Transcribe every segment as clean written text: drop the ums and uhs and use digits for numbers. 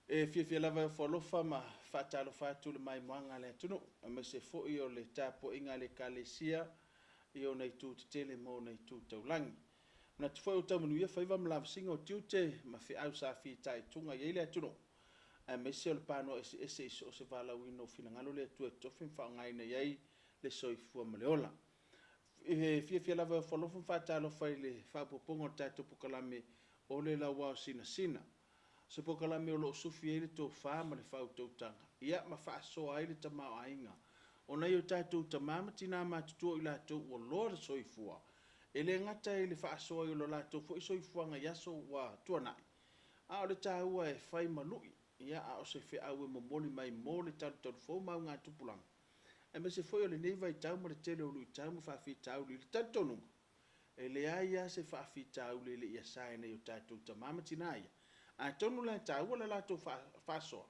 E fiafia lava e ofo alofa ma faatalofa atu i le maimoaga a le atunuu, aemaise foi o le tapuaiga a le Ekalesia i ona itu tetele ma ona itu taulagi. Manatu foi ua tau manuia faiva ma lavasiga o tiute ma feau sa fitaituga i ai le atunuu, aemaise o le panoa eseese i so o se valaauina ua finagalo le Atua e totofi ma faaaogaina i ai le soifua ma le ola. E fiafia lava e ofo alofa ma faatalofa i le faaopoopoga o le tatou polokalame o le Lauao Sinasina. O se polokalame o lo o sufi ai le tofa ma le faautautaga, ia ma faasoa ai le tamaoaiga o nai o tatou tama ma tina matutua o i latou ua loa le soifua, e le gata i le faasoa i lo latou foi soifuaga i aso ua tuanai, a o le taua e fai ma lui, ia a o se feau e momoli mai mo le talutalufou ma augatupulaga, aemaise foi o lenei vaitau ma le tele o luitau ma faafitauli i le talitonuga, e leai lava se faafitauli e le i asa e nai o tatou tama ma tina ia. Atonu la e taua le latou faasoa,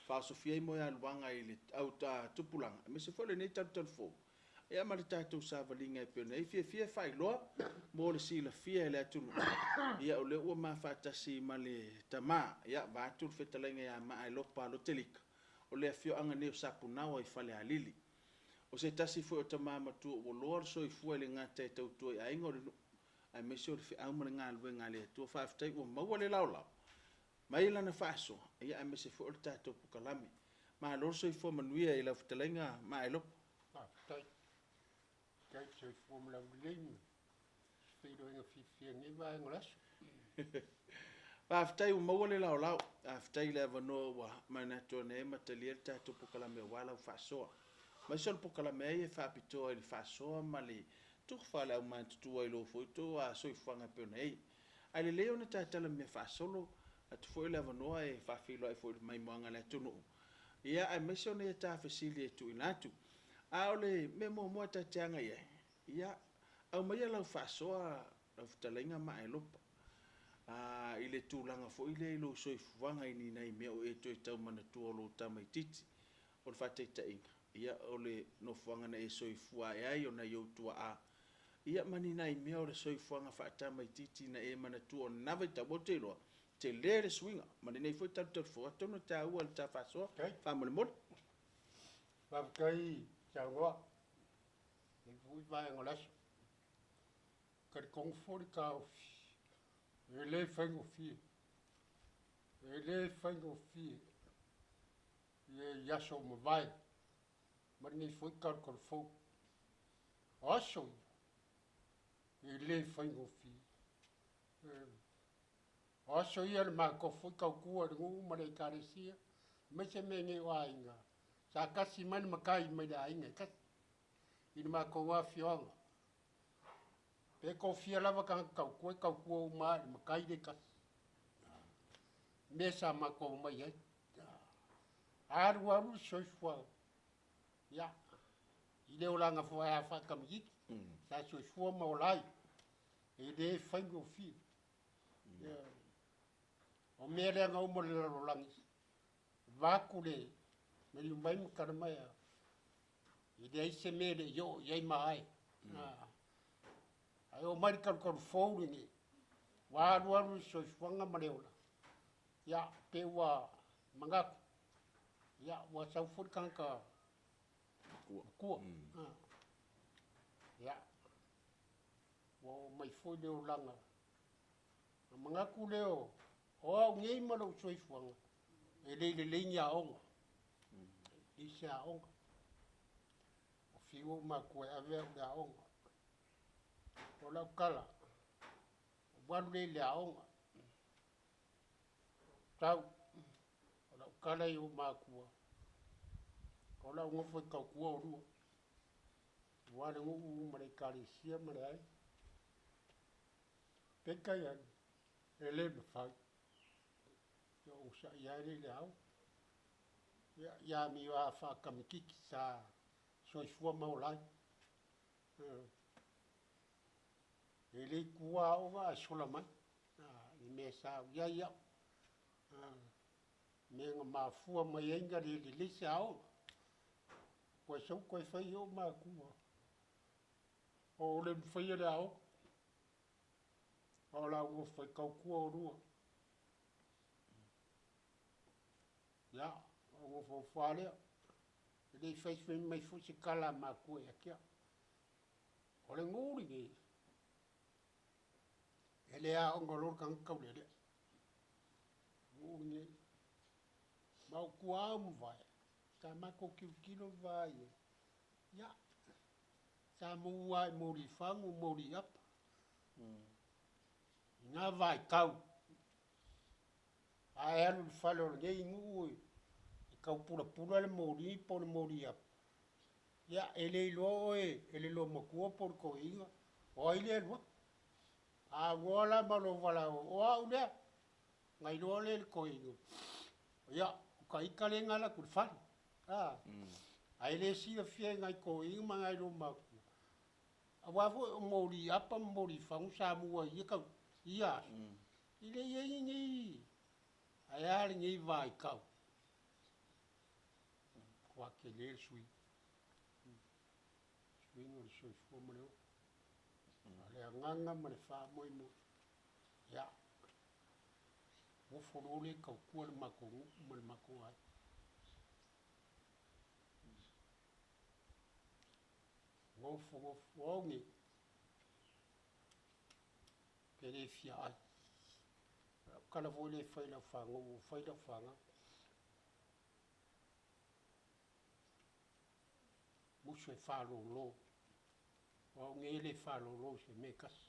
faaosofia ai moegaluaga i le au tupulaga, aemaise foi o lenei talutalufou, ia ma le tatou savaliga e pei ona i ai. E fiafia e faailoa mo le silafia e le atunuu, ia o lea ua ma faatasi ma le tama, vaeatu le fetalaiga ia Maaelopa Lotelika, o le afioaga nei o Sapunaoa i Falealili. O se tasi foi o tama matua ua loa le soifua e le gata e tautua i aiga, o le nuu, aemaise o le feau ma le galuega a le Atua. Faafetai ua maua le laolao mai lana faasoa, aemaise foi o le tatou polokalame. Malo le soifua manuia i lau fetalaiga Maaelopa. Faafetai. Faafetai le soifua ma le aulelei mo se feiloaiga fiafia i lenei vaega o le aso. Faafetai ua maua le laolao, faafetai i le avanoa ua manatu ane ai ma talia le tatou polokalame aua lau faasoa. Aemaise o le polokalame lava ia e faapitoa i le faasoa ma le tufa a le aumatutua i lo foi soifuaga e pei ona i ai. Ae lelei ona ta talamea faasolo atu foi le avanoa e faafeiloai foi i le maimoaga a le atunuu, ia aemaise o nai a ta fesili e tuuina atu. A o le mea muamua ta te agai i ai, ia aumaia lau faasoa lau fetalaiga Maaelopa i le tulaga foi lea i lou soifuaga i ni nai mea o e toe tau manatua o lou tamaitiiti. O le faataitaiga, ia o le nofoaga na e soifua ae ai, o nai ou tuaa, ia ma ni nai mea o le soifuaga faatamaitiiti na e manatua o lena vaitau, aua ou te iloa, e tele le suiga ma lenei foi talutalufou, atonu e taua i le ta faasoa, faamolemole. Faafetai saunoa i lenei foi vaega o le aso. E talitonu foi le taofi, e le faigofie, e le faigofie i aso ua mavae ma lenei foi talutalufou. O aso ia, e le faigofie. O aso ia na matou foi tautua i le nuu ma le ekalesia, aemaise mea nei o aiga, sa tasi mai le matai mai le aiga e tasi i le matou afioaga. Pe toafia lava tagata tautua, e tautua uma lava i le matai lea e tasi. Mea sa matou omai ai. Alu alu le soifuaga, ia, i le olaga foi a faatamaitiiti, sa soifua ma ola ai, e le faigofie. O mea leaga uma o le lalolagi, vaeatu le maliu mai ma tala mai, e leai se mea e le i oo i ai ma ae. Ae oo mai le talutalufou lenei, ua alu alu le soifuaga ma le ola, ia, pe ua manatu, ia, ua sau foi le tagata matua. Ia, ua oo mai foi le olaga. Ona manatu lea o au nei ma lou soifuaga, e le lelei ni aoga, e leai se aoga. Ua fiu ou matua e ave au i le aoga. O lau tala, ou alu lea i le aoga. Tau, o lau tala i ou matua, o lau nofo e tautua oulua, aua le nuu ma le ekalesia ma le aiga. Peitai ane, e le mafai. Ia ou onosai lava lea i le aoga. Ia, ia amio lava faatamaitiiti sa soifua ma ola ai. E le i tuua aoga ae sola mai i mea sa ou i ai au. Mea na mafua mai ai na le lelei se aoga. Toe sau toe fai ou matua, o le mafaia le aoga, a o le a ou nofo e tautua oulua. Ia, ona ou nofonofo lava lea, e le i fai mai foi se tala a matua ia te au. O le nuu lenei, e le aoga loa le tagata taulealea. Nuu lenei, ma o tuaa ua mavae, sa matou tilotilo vaai i ai, ia, sa mou lava i molifagu, moliapa, i na vaitau. A e alu i le fale o lenei nuu e tau pulapula le moli po o le moliapa, ia, e le iloa oe e le loomatua po o le toeaina, o ai lea e alu atu. A aunoa la ma lou valaau, o au lea, ona iloa lea e le toeaina, ia, o ita lea na alu atu i le fale. Ae le silafia e nai toeaiina ma nai loomatua, aua foi o moliapa ma molifagu sa mua i ia tau, ia aso, e le i i ai ni nei, ae a lenei vaitau, matua tele le suiga, suiga o le soifua ma le ola. A o le agaga ma le faamoemoe, ia, nofo loa lea e tautua le matou nuu ma le matou aiga. Nofo, nofo, o au nei, ou te le fia ai. O lau tala foi lea e fai i lau fanau, ua fai lau fanau. Musu e faalolo, o au nei e le faalolo i se mea e tasi.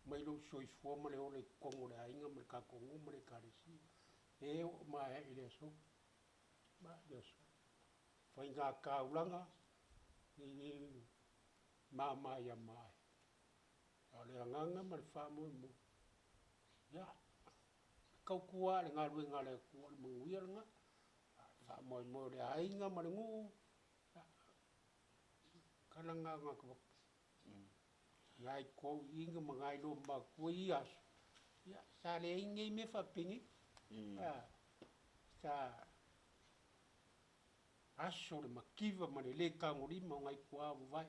Mai lou soifua ma le ola i totonu o le aiga ma le tatou nuu ma le ekalesia, e oo mai i le aso, mai le aso. Faiga taulaga, e le mama ia mai. A o le agaga ma le faamoemoe, ia, tautua lava i le galuega a le Atua, o le manuia lena. A o le faamoemoe o le aiga ma le nuu, ia, o le tala lena na ona avatu. Nai toeaiina ma nai loomatua i ia aso, ia, sa leai nei mea faapenei. Sa aso le mativa ma le le tagolima o nai tuaa ua mavae.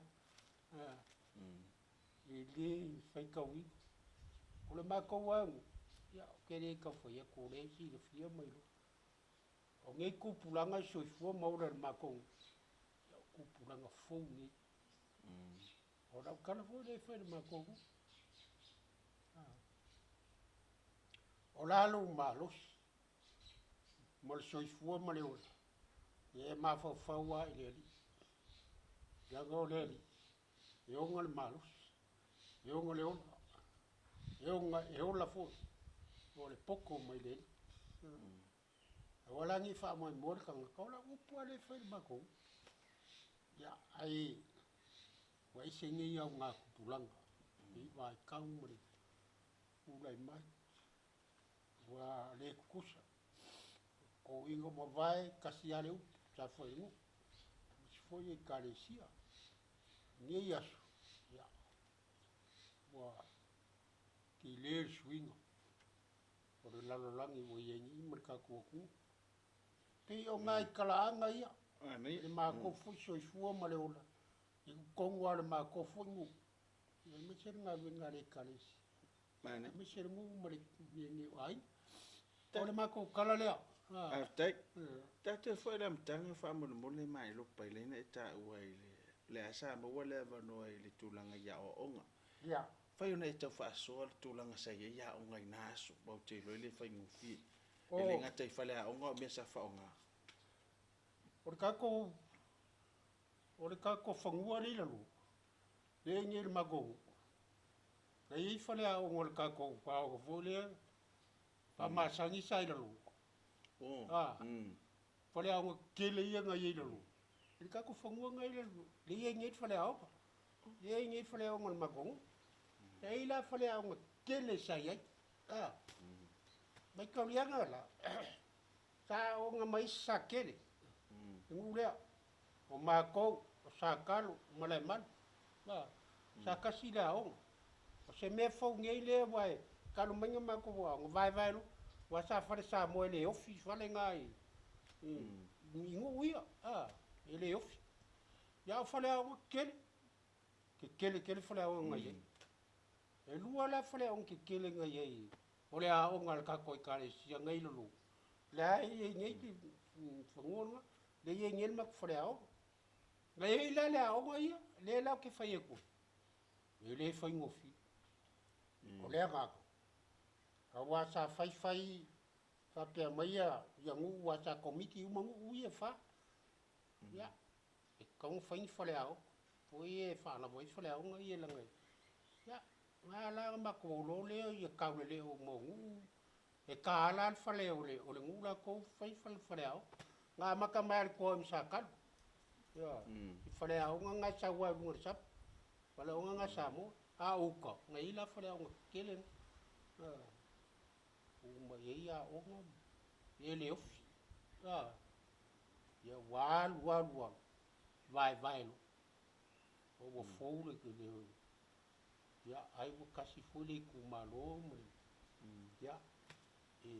E le faitauina. O le matou lava nuu, ia, ou te le tau fai atu o lea e silafia ma iloa. O nei tupulaga e soifua ma ola i le matou nuu, ia o tupulaga fou nei. O lau tala foi lea e fai i le matou nuu. O le a lou malosi mo le soifua ma le ola, ia e mafaufau lava i le Alii. Leaga o le Alii, e ona le malosi, e ona le ola, e ona, e ola foi, o le poto mai le Alii. Aua la ne i faamoemoe le tagata, o lau upu lava lea e fai i le matou nuu. Ia, ae ua ese nei augatupulaga i lenei vaitau ma le tulai mai, ua le tutusa. Toeaiina ua mavae, tasi lava le upu sa fai i le nuu, aemaise foi ekalesia. I lenei aso, ia, ua tele le suiga o le lalolagi ua i ai nei ma le tatou atunuu. Pei o nai talaaga ia i le matou foi soifua ma le ola i totonu lava o le matou foi nuu, aemaise le galuega a le ekalesia, aemaise le nuu ma le o aiga. O le matou tala lea. Faafetai. Tatou foi le amataga faamolemole ma e lopa i lena e taua i le a sa maua le avanoa i le tulaga i aoaoga. Ia. Fai ona e tau faasoa le tulaga sa i ai aoga i na aso, aua ou te iloa e le faigofie. E le gata i faleaoga o mea sa faaaoga. O le tatou o le tatou fanua lea i lalo, lea e i inei i le matou nuu, na i ai faleaoga o le tatou aoga foi lea faamasani sa i lalo. Faleaoga tetele ia na i ai i lalo, i le tatou fanua lena e i lalo, lea e i ai nei le faleaoga. Lea e i ai nei le faleaoga o le matou nuu. E i ai la faleaoga tetele sa i ai. Matauliaga la, sa aoga ma isi Satele, le nuu lea, o matou, o Satalo, o Malaemalu. Sa tasi le aoga. O se mea fou nei lea aua e talu mai na matou aoga, vaevae loa, aua sa fale Samoa e le ofi fale na i nuu ia, e le ofi. Ia a o faleaoga tetele, tetele tele faleaoga na i ai. E lua la faleaoga tetele na i ai, o le aoga a le tatou ekalesia na i lalo, la e i ai nei Fanua lena. Lea e i ai nei le matou faleaoga. Na i ai la le aoga ia, lea la ou te fai atu ai, e le faigofie. O le agaga, aua sa fai fai faapea mai ia nuu aua sa komiti uma nuu ia e fa. Ia, e tatau ona fai ni faleaoga foi ia e faalava ai faleaoga ia leaga e, ia, na ala ona matou o loa lea ia taulelea uma o nuu, e ta lava la le fale o le nuu latou fai faleaoga. Na amata mai lava i le toa i Satalu, ioe, i faleaoga na e sau lava i luga o le sami, faleaoga na a Samoa. A o uta, na i ai la faleaoga tetele na, tuu uma i ai aoga, e le ofi. Ia ua alu alu alu, vaevae loa, ua fou le, ia ai ua tasi foi le itumalo ma le, ia, e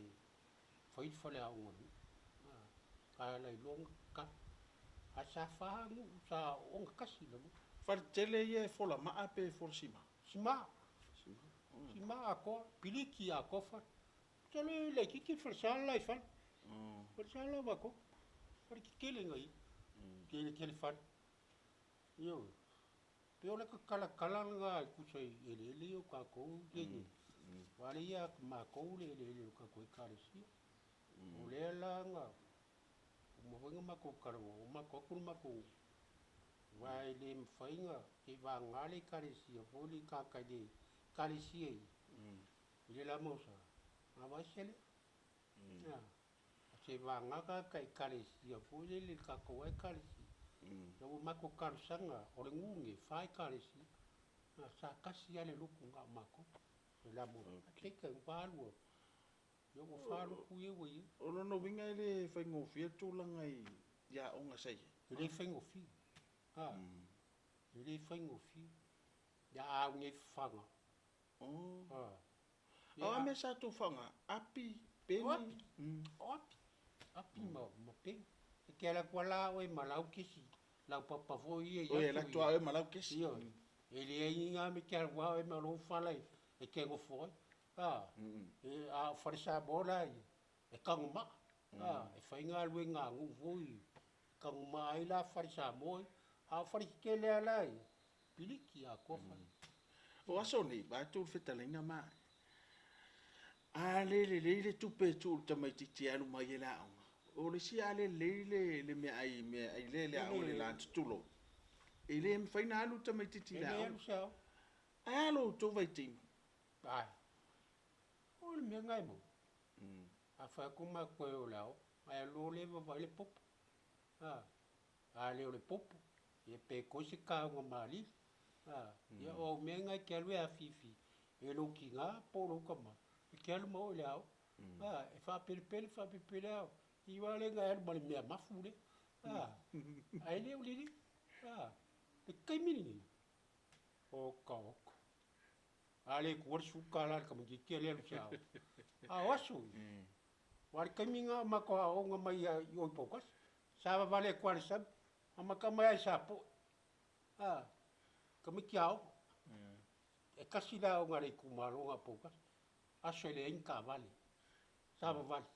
fai le faleaoga o le nuu. Ae lailoa na tatala. Ae sa fa nuu sa ogatasi i lalo. Faletele ia e fola maa pe fola sima? Sima. Sima atoa, piliki atoa fale. Masalo e laitiiti le falesa le la i fale. Falesa la ua atoa. Fale tetele na i ai. Tele tele fale. Ioe. Pei o le tatalatala lena e tusa i eleele ia o tatou i ai nei. Aua o lea e ia matou le eleele o le tatou Ekalesia. O lea la na uma foi ona matou talanoa, ua matou o atu le matou nuu, aua e le mafai ona seivagana le Ekalesia foi lea i tagata e le Ekalesia i le la mau sa, ona aveese lea. Seivagana tagata Ekalesia foi lele i le tatou lava Ekalesia. Ia ua matou talosaga, o le nuu lenei e fa Ekalesia, sa tasi lava le lotu na o matou. Le la mau, peitai ua alu alu, ia ua fa lotu ia ua i ai. O lona uiga e le faigofie le tulaga i aoga sa i ai? E le faigofie. E le faigofie. Ia a au nei fafaga. O a mea sa outou faaaoga? Api, peni? O api. O api. Api ma peni. E te alu atu lava la oe ma lau kesi, lau papa foi ia i aso ia. Oi, alu atu lava oe ma lau kesi. Ioe. E leai ni na mea e te alu lava oe ma lou fala e te nofo ai. A o fale Samoa la ia, e tagomaa. E fai galuega a nuu foi, e tagomaa ai la fale Samoa ia. A o fale tetele lava la ia, piliki atoa fale. O aso nei, vaeatu le fetalaiga ma a le lelei le tupe e tuu i le tamaitiiti e alu mai ai i le aoga, o le isi a le lelei le meaai meaai lea i le aoga i le lunch tulou, e le mafai ona alu le tamaitiiti i le aoga. E le alu se aoga. Ae a lo outou vaitaimi? Ai, o le mea lena e moni. A fai atu matou e o i le aoga, ae alu loa lea vaavaai le popo. A le o le popo, ia pe toe se taoga malili. Ia o au mea na e te alu e afifi e lou tina po o lou tama, e te alu ma oe i le aoga. E faapelepele faapelepele lava, iu lava lea ina e alu ma le mea mafu lea. Ae le o lelei. Le taimi lenei, oka oka. A le tuua le $10 i le tamaitiiti e le alu i se aoga. A o aso ia, aua o le taimi lena o matou aooga mai i o i Poutasi, sa vavale atu lava i le sami, amata mai lava i Sapoe, a, tamaiti aoga. E tasi le aoga a le itumalo na o Poutasi, aso e leai ni taavale, sa vavale.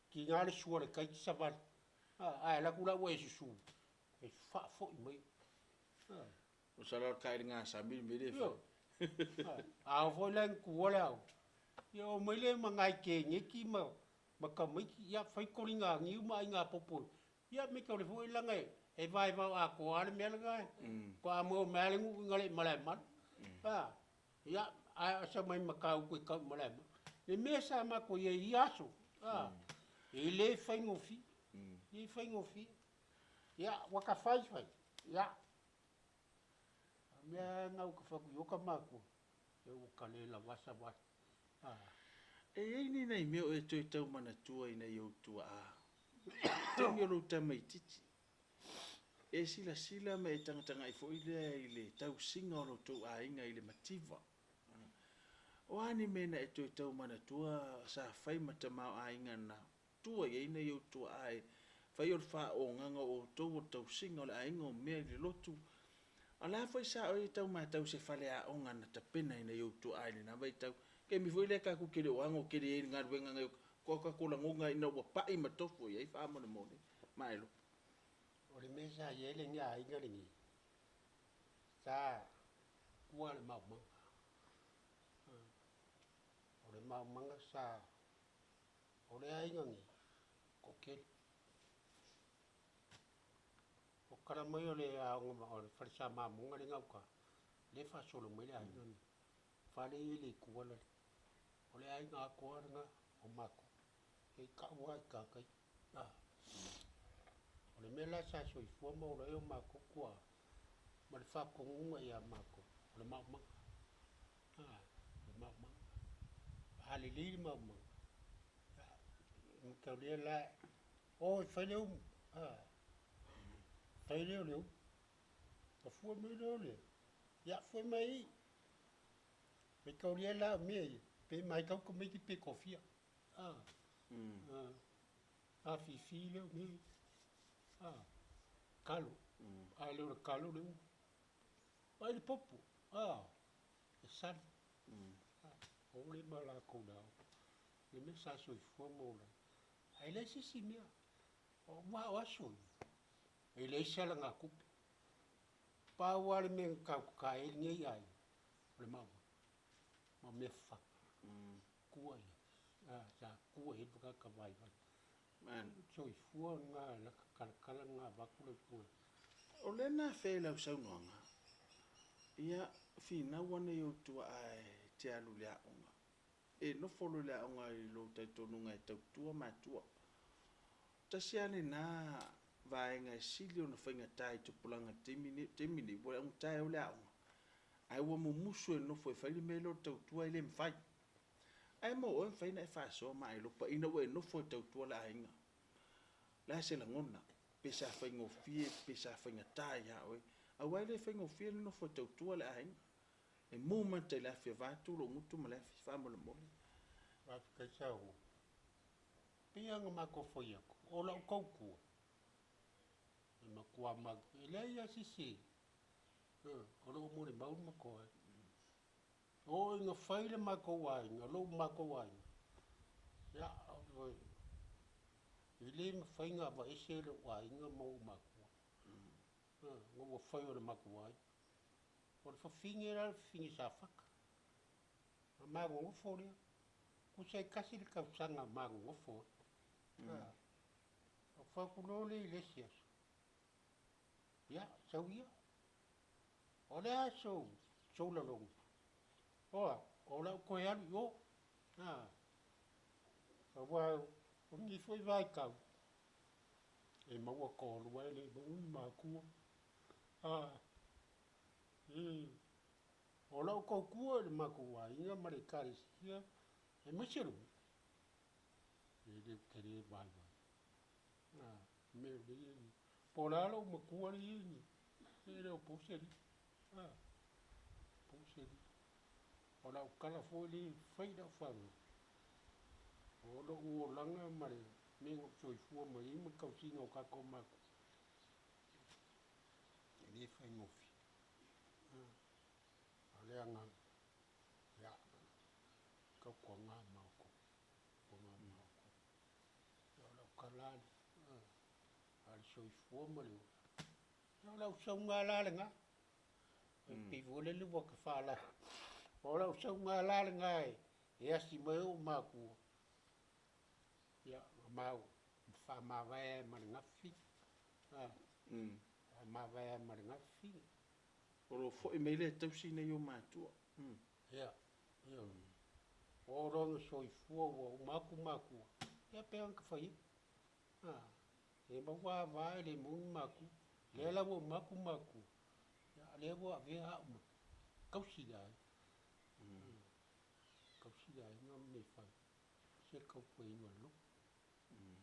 Tiga le sua a le tai e te savali, a, ae alu atu la ua e susu, e faafoi mai oe. O sala o le kailiga sami le mea lea e fai. A oo foi la ina tuua le aoga, ia omai lea ma nai keneti ma tamaiti, ia fai toliga niu ma aiga popo, ia me tau le foi laga e vaevao atoa lava le mea lena, faatoa maua mai lava le nuu ina le i Malaemalu. Ia, ae asa mai Matautu e tau i Malaemalu. Le mea sa matou i ai i ia aso, e le faigofie, e le faigofie. Ia, ua ta fai fai, ia, o mea lava na ua ta fai atu i ota matua, se ua ta le lavasa vale. E i ai ni nai mea o e toe tau manatua i nai ou tuaa i le taimi o lou tamaitiiti, e silasila ma e tagatagai foi lea i le tausiga o lo outou aiga i le mativa. O a ni mea na e toe tau manatua sa fai ma tamaoaiga na tua i ai nai ou tuaa e fai o le faaogaga o outou o le tausiga o le aiga o mea i le lotu. A o le a foi sa oe tau matau i se faleaoga na tapena i nai ou tuaa i lena vaitau? Taimi foi lea tatou te le o ago tele i ai i le galuega a nai o Ko tatou lagona ina ua pa'i ma tofu i ai faamolemole Maelo. O le mea sa i ai lenei aiga lenei, sa ua le maumaga. O le maumaga sa, o le aiga nei, toatele. O tala mai o le aoga o le fale Samamoga lea e i gauta, lea e faasolo mai le aiga lenei, fale ia e i le itu ale. O le aiga atoa lena o matou, e tau lava i tagata ia. O le mea la sa soifua ma ola ai o matou tuaa ma le faatonuga ia matou, o le maumaga. O le maumaga. A lelei le maumaga, e mataulia la, o e fai le umu, fai lea o le umu. Ona fua mai lea o le, ia fua mai i i. Mataulia la o mea ia, pe matau tamaiti pe toafia. Afifi lea o mea ia. Talo, a le o le talo le umu. Vaai le popo, e sali. O le ma latou le aoga. Le mea sa soifua ma ola ai. Ae leai se isi mea. Aua o aso ia, e leai se alagatupe. Pau lava le mea na tautata ai lenei aiga, o le maumaga, ma mea fafaga. Tua i ai. Sa tua i ai le tagata vaivai. Soifua lena lata talatala lena avatu lau susuga. O lea na afea i lau saunoaga, ia finau ane i ou tuaa e te alu i le aoga. E nofo loa i le aoga i lou talitonuga e tautua matua. Tasi lava lena vaega e sili ona faigata i tupulaga i le taimi lenei, ua augata e o i le aoga, ae ua mumusu e nofo e fai le mea lea o le tautua e le mafai. Ae mo oe e mafai ona e faasoa Maelopa ina ua e nofo e tautua le aiga. O le a se lagona? Pe sa faigofie pe sa faigata ia oe? Aua e le faigofie le nofo e tautua le aiga. E mu mata i le afi vaeatu lou gutu ma le afi faamolemole. Faafetai saunoa. Pei lava ona matou fai atu, o lau tautua, e matua e leai lava se isi o lo o molimau le matou aiga. Oo ina fai le matou aiga, lou matou aiga, ia, e le mafai ona aveese lou aiga ma ou matua, ina ua fai o le matou aiga. O le fafine la le fafine Safata, ona ma nonofo lea, tusa e 1 le tausaga na ma nonofo ai. Ona fai atu loa lea i le isi aso, ia, sau ia. O le a sou lagona? O a? O le a ou toe alu i o. Aua o lenei foi vaitau, e maua toalua e le maua ni matua. O lau tautua i le matou aiga ma le ekalesia, aemaise le nuu, e le ou te le vaivai. Mea o lea e i ai nei. Po o le a lou matua lea e i ai nei, e le o po se lilo. Po se lilo. O lau tala foi lea e fai i lau fanau, o lou olaga ma le mea na ou soifua mai ai ma le tausiga o tatou matua, e le faigofie. A o le agaga, ia, tautuana ma outou, tautuana ma outou. Ia o lau tala lava lea, a o le soifua ma le ola, ia o lau sauga la lena. E pei foi lele ua ta O lau sauga la lena e asi mai ai ou matua, ia, ma faamavae ai ma lena fafine. Faamavae ai ma lena fafine. O lo o foi mai lea e tausi nai ou matua. Ia, ioe. Oo loa ina soifua ua uma atu matua, ia pei lava ona ta fai atu. E maua ava e le maua ni matua. Lea la ua uma atu matua, ia a o lea ua avea au ma tausi le aiga. Tausi le aiga ma mea e fai, se le tautuaina o le lotu.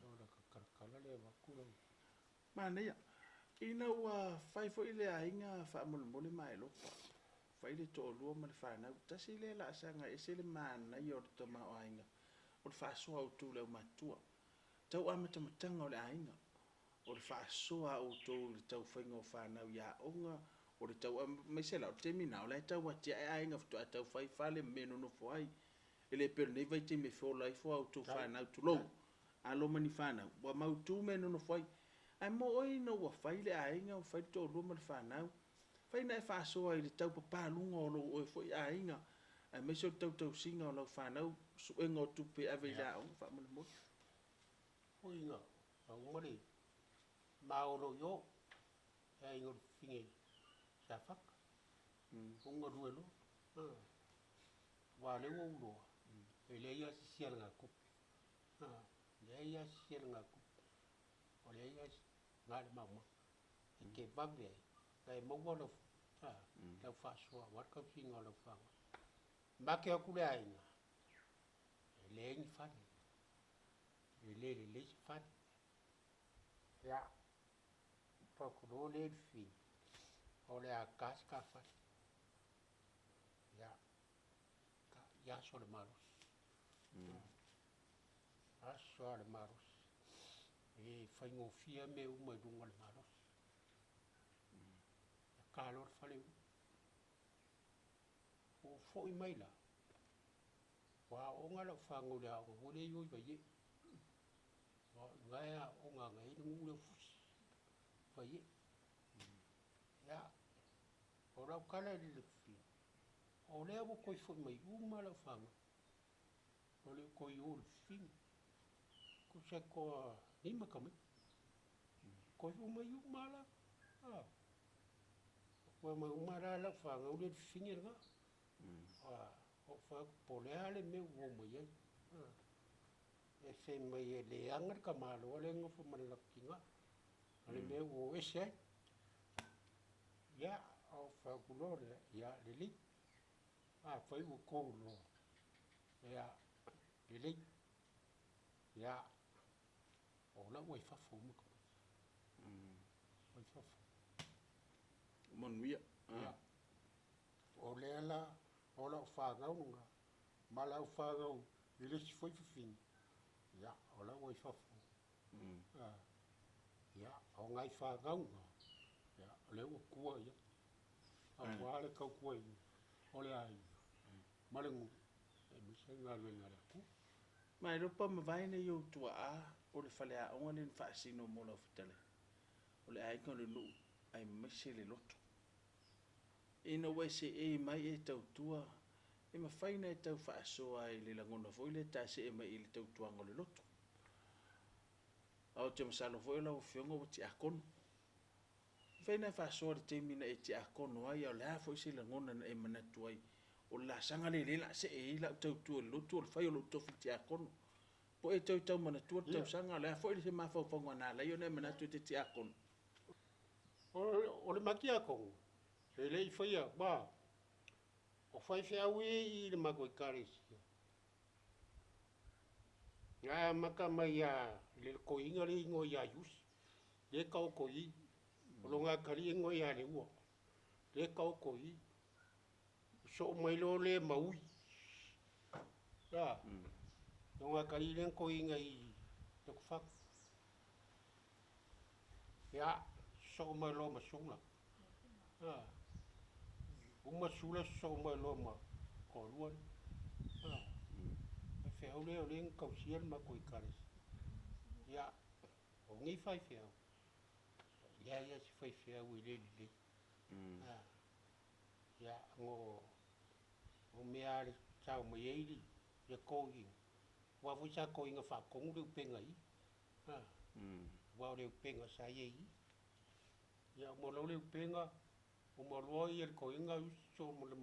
O lata talatala lea avatu lau. Manaia. Ina ua fai foi le aiga faamolemole Maelopa, fai le toalua ma le fanau, tasi lea laasaga e ese le manaia o le tamaoaiga, o le faasoa autu i le aumatua. Tau amatamataga o le aiga, o le faasoa a outou i le tau faiga o fanau i aoga, o le tau aemaise la o le taimi lena, o la e tau atiae aiga faatoa tau fai fale ma mea e nonofo ai. E le pei o lenei vaitaimi e feola ifo a outou fanau, tulou, alo ma ni fanau, ua mautu mea e nonofo ai. Ae mo oe ina ua fai le aiga, ua fai le toalua ma le fanau, fai na e faasoa i le tau papaluga o lou oe foi aiga, aemaise o le tautausiga o lau fanau, suega o tupe e ave i le aoga, faamolemole. Uiga, ua uma le maolo i o, e aiga o le fafine Safata. Ou galue loa. Aua o lea ua ou iloa, e leai lava se isi alagatupe. Leai lava se isi alagatupe. Ua leai lava se, na o le maumau. E te vave ai ona e maua lau, lau faasoa aua le tausiga o lau fanau. Ma te o atu le aiga, e leai ni fale, e le lelei se fale. Ia, fai atu loa lea i le fafine, o le a ta se ta fale. Ia, i aso o le malosi. Aso lava o le malosi. E faigofie mea uma i luga o le malosi. E ta loa le fale uma. Ua ou foi mai la, ua aooga lau fanau i le aoga foi lea e i o i Vaiee. Aua o i ina e aooga na i ai le nuu lea o Fusi, Vaiee. Ia, o lau tala i le fafine, o lea ua toe foi mai uma lau fanau. Ua le o toe i o i Lefini. Tusa e toa-5 tamaiti. Toe foi mai uma lava la. Toe mai uma la lau fanau lea i le fafine lena. Ou fai atu, po o le a le mea ua o mai ai. E fai mai e leaga le tamaloa lea e nonofo ma le latou tina, o le mea ua o ese ai. Ia, ou fai atu loa lea, ia lelei. Afai ua outou iloa, ia lelei. Ia, o la ua i fafo uma tamaiti. Ua i fafo. Manuia. Ia, o lea la, o lau fanau lena, ma lau fanau i le isi foi fafine, ia, o la ua i fafo. Ia, o nai fanau na, ia, o lea ua tua i ai, aua le tautuaina o le aiga ma le nuu, aemaise le galuega a le Atua. Ma e le o pa mavae nei ou tuaa o le faleaoga lea na faasino mo lau fetalaiga, o le aiga o le nuu aemaise le lotu. Ina ua e seei mai e tautua, e mafai ona e tau faasoa i le lagona foi lea e ta see mai i le tautuaga o le lotu. Ae ou te masalo foi o lau Afioga ua tiakono. E mafai ona e faasoa i le taimi na e tiakono ai, a o le a foi se lagona na e manatu ai, o le laasaga lea o lea o le a see ai lau tautua i le lotu o le fai o lou tofi tiakono. Po o e toe tau manatua le tausaga, o le a foi se mafaufauga na ala ai ona e manatu e te tiakono? O le ma tiakono, e le i faia, ma o faifeau ia i le matou ekalesia, na amata mai lava i le toeaina lea e igoa ia Iusi, lea e taoto i i, o lona atalii e igoa ia Leua, lea e taoto i i. Sosoo mai loa lea ma Ui, lona atalii lea na toeaina i Lotofaga. Ia, sosoo mai loa ma Sula. Uma Sula sosoo mai loa ma toalua lea. Faifeau lea o lea na tausia le matou ekalesia. Ia, o nei faifeau, e leai lava se faifeau e le lelei. Ia, o mea lava sa omai ai le toeaina, aua foi sa toeaina faatonu le upega i i. Aua o le upega sa i ai i i. Ia uma loa le upega, uma loa le toeaina sosoo ma le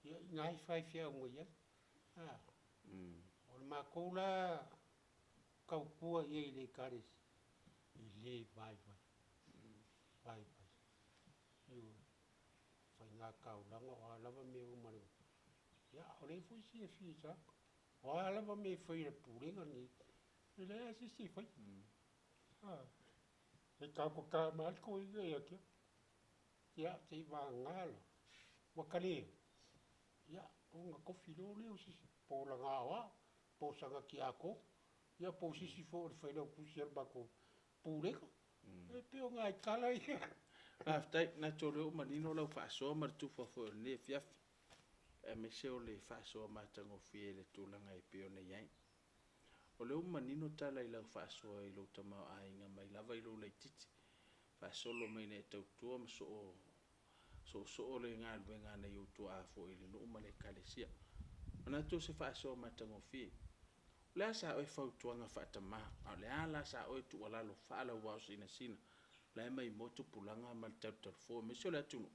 ia i ina e faifeau mai ai. O le matou la tautua i ai i le ekalesia, e le vaivai, vaivai. Ioe, faiga taulaga o a lava mea uma. Ia, o lea foi e silafia e tagata. O a lava mea e fai e le pulega lenei, e leai lava se isi e faia. E tautata mai lava le toeaina ia te au. Ia, seivagana la, ua talia, ia, ona tofi loa lea o se isi, po o lana aoao, po o sana tiakono, ia po o se isi foi o le failautusi a le matou pulega. E pei o nai tala ia. Faafetai, manatu o lea ua manino lau faasoa ma le tufa foi o lenei afiafi. Aemaise o le faasoa matagofie i le tulaga e pei ona i ai. O lea ua manino tala i lau faasoa i lou tamaoaiga mai lava i lou laitiiti, faasolo mai ina e tautua ma soosoo le galuega a nai ou tuaa foi i le nuu ma le Ekalesia. Manatu o se faasoa matagofie. O le a sa oe fautuaga faatamā, a o le a la sa oe tuualalo faalauao sinasina la e maimoa tupulaga ma le talutalufou aemaise o le atunuu?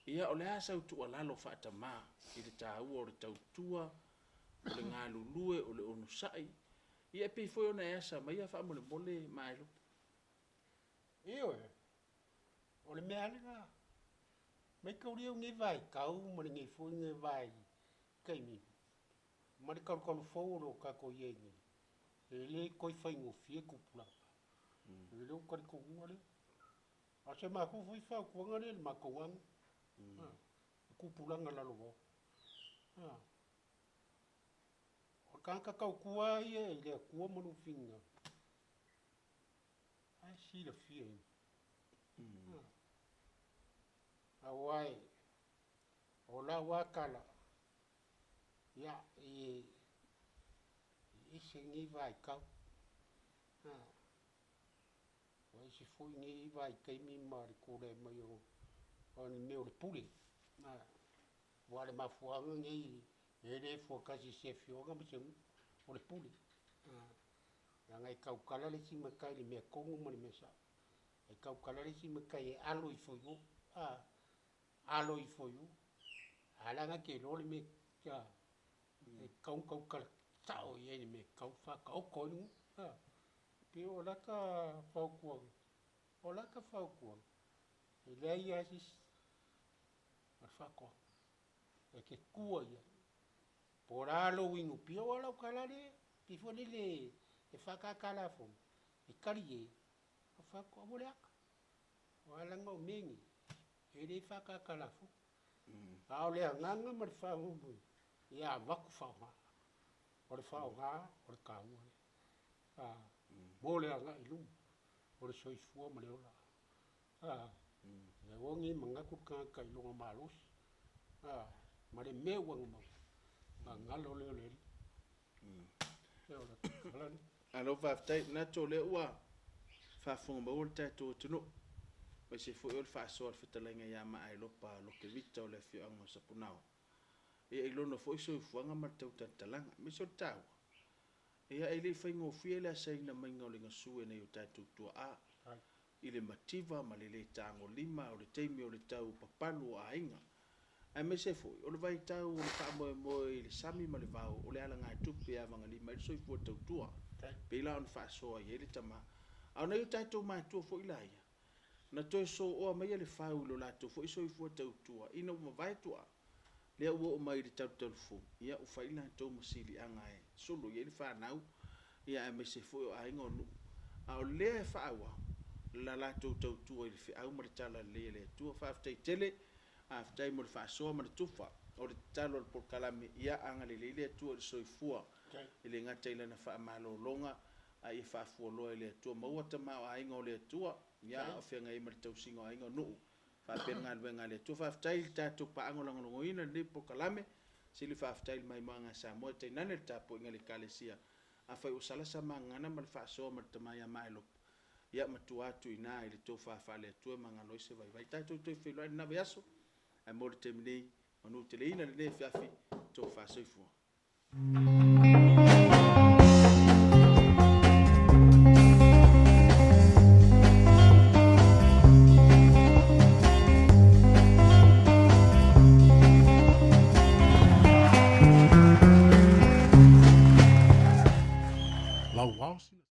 Ia, o le a sau tuualalo faatamā i le taua o le tautua, o le galulue, o le onosai, ia e pei foi ona e asa maia faamolemole Maelopa? Ioe, o le mea lava lena. Mataulia lenei vaitau ma lenei foi vaitaimi ma le talutalufou o lo o tatou i ai nei, e le toe faigofie tupulaga. O lou talitonuga lea. A o se matou foi fautuaga lea i le matou lava nuu, o tupulaga lalovaoa. O le tagata tautua lava ia i le Atua ma lona finagalo, o la e silafia e ia. Aua o lau lava tala, ia, e ese lenei vaitau, ua ese foi lenei vaitaimi ma le tulai mai o le mea o le pule. Aua o le mafuaaga lenei e le fuatasi i se afioaga ma se nuu, o le pule. Leaga e tautala le isi matai i le mea tonu ma le mea sao, e tautala le isi matai e alo ifo i o, alo ifo i o. A o la e na te iloa le mea e tatau ona tautala sao i ai i le mea e tatau ona faataoto ai le nuu. E pei o lata fautuaga, o lata fautuaga, e leai lava se isi, o le faatoaga. E te tua i ai, po o le a lou inupia, aua o lau tala lava lea, pei foi lele e 4 ta lafoga, e talie, ae ou fai atu, aua le ata, aua leaga o mea nei, e le faaataata lafoga. A o le agaga ma le faamoemoe, ia avatu faaaoga. O le faaaoga o le taua lea mo le agai i luma o le soifua ma le ola. Aua ne i manatu le tagata i lona malosi ma le mea ua ia maua, ona galo lea o le Alii. Ia o le tala lea. Malo faafetai. Manatu o lea ua faafofoga maua le tatou atunuu, aemaise foi o le faasoa a le fetalaiga ia Maaelopa Loke Vita o le afioaga o Sapunaoa, ia i lona foi soifuaga ma le tau talatalaga. Aemaise o le taua, ia e le i faigofie le asaina maiga o le gasu e nai o tatou tuaa i le mativa ma le le tagolima o le taimi o le tau papalu o aiga. Aemaise foi o le vaitau o le faamoemoe i le sami ma le vao o le alagatupe e avagalima ai le soifua tautua, pei la ona faasoa i ai le tama. A o nai o tatou matua foi laia, na toe soa maia le fau i lo latou foi soifua tautua ina ua mavae tuaa, lea ua oo mai i le talutalufou, ia ua fai latou ma siliaga e solo i ai le fanau, aemaise foi o aiga, o nuu, a o lea e faaauau le latou tautua i le feau ma le talalelei a le Atua. Faafetai tele, faafetai mo le faasoa ma le tufa. O le tatalo a le polokalame, ia agalelei le Atua i le soifua, e le gata i lana faamalologa, a ia faafualoa e le Atua. Maua tamaoaiga o le Atua, a o feagai ai ma le tausiga o aiga, o nuu, faapea le galuega a le Atua. Faafetai i le tatou paaga o lagolagoina lenei polokalame, sili faafetai i le maimoaga a Samoa, tainane le tapuaiga a le Ekalesia. Afai ua sala sa ma gagana ma le faasoa ma le tama ia Maelopa, ia matua atu i ina i le tofa faale-Atua e magalo ai se vaivai. Tatou toe feiloai i lena vaiaso, ae mo le taimi nei, manuteleina lenei afiafi, tofa soifua.